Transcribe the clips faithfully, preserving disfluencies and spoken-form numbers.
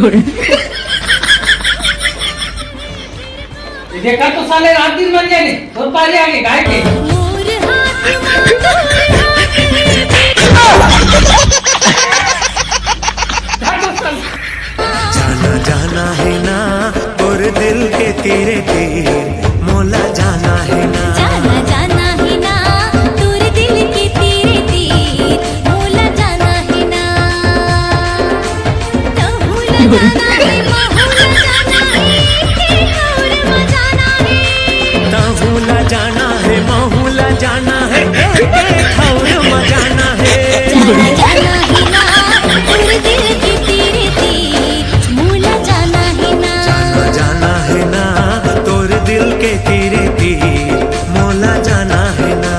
ये देखा तो साले रात दिन बन जाने, और पारी आगे गाय के। मोर हाथ मा तोर हाथ। जाना जाना है ना तोर दिल के तीरे तीर, मोला जाना है ना। जाना जाना है ना तोर दिल के तीरे तीर, मोला जाना है ना। तहूँ ला जाना है, महूँ ला जाना है, के ठौर मा जाना है। तहूँ ला जाना है, महूँ ला जाना है, के ठौर मा जाना है। जाना जाना है ना तोर दिल के तीरे तीर, मोला जाना है ना। जाना जाना है ना तोर दिल के तीरे तीर, मोला जाना है ना।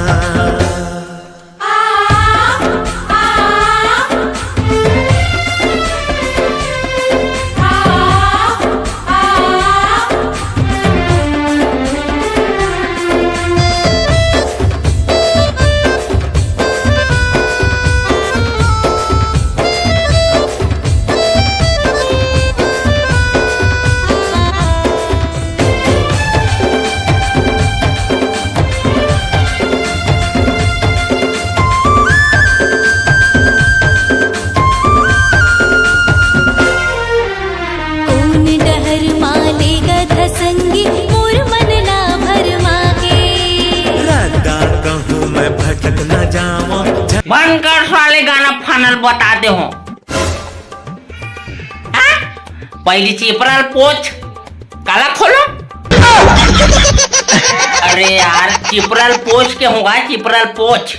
कोन डहर मा लेगत हस संगी मोर मन ला भरमा के। रद्दा कहूँ मैं भटक न जावं। बंद कर साले, गाना फानल बता दे हो। हाँ? पहली चिपरा ल पोछ, काला खोलो। अरे यार, चिपरा ल पोछ के होगा, चिपरा ल पोछ।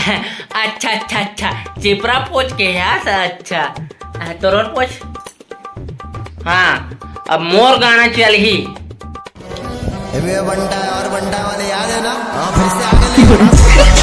अच्छा अच्छा अच्छा, चिपरा पोछ के यार, अच्छा। हाँ, तोर पोछ। हाँ, अब मोर गाना चलही। ए, वे बंटा है और बंटा वाले याद है ना? हाँ, फिर से आगे ले।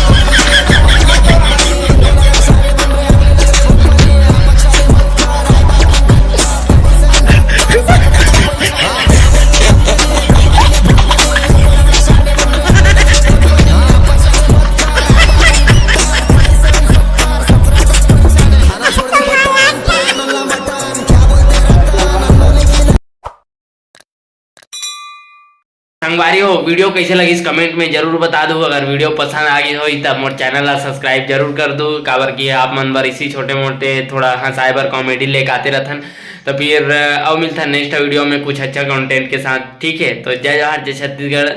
संगवारी हो, video कैसे लगिस comment में जरूर बता दो। अगर video पसंद आ गई हो त मोर channel ला subscribe जरूर कर दो, काबर कि आप मन बर इसी छोटे मोटे थोड़ा हंसाए बर comedy लेके आते रहथन। तो फिर अ, अउ मिलथन next video में कुछ अच्छा content के साथ। ठीक है, तो जय जोहार, जय छत्तीसगढ़।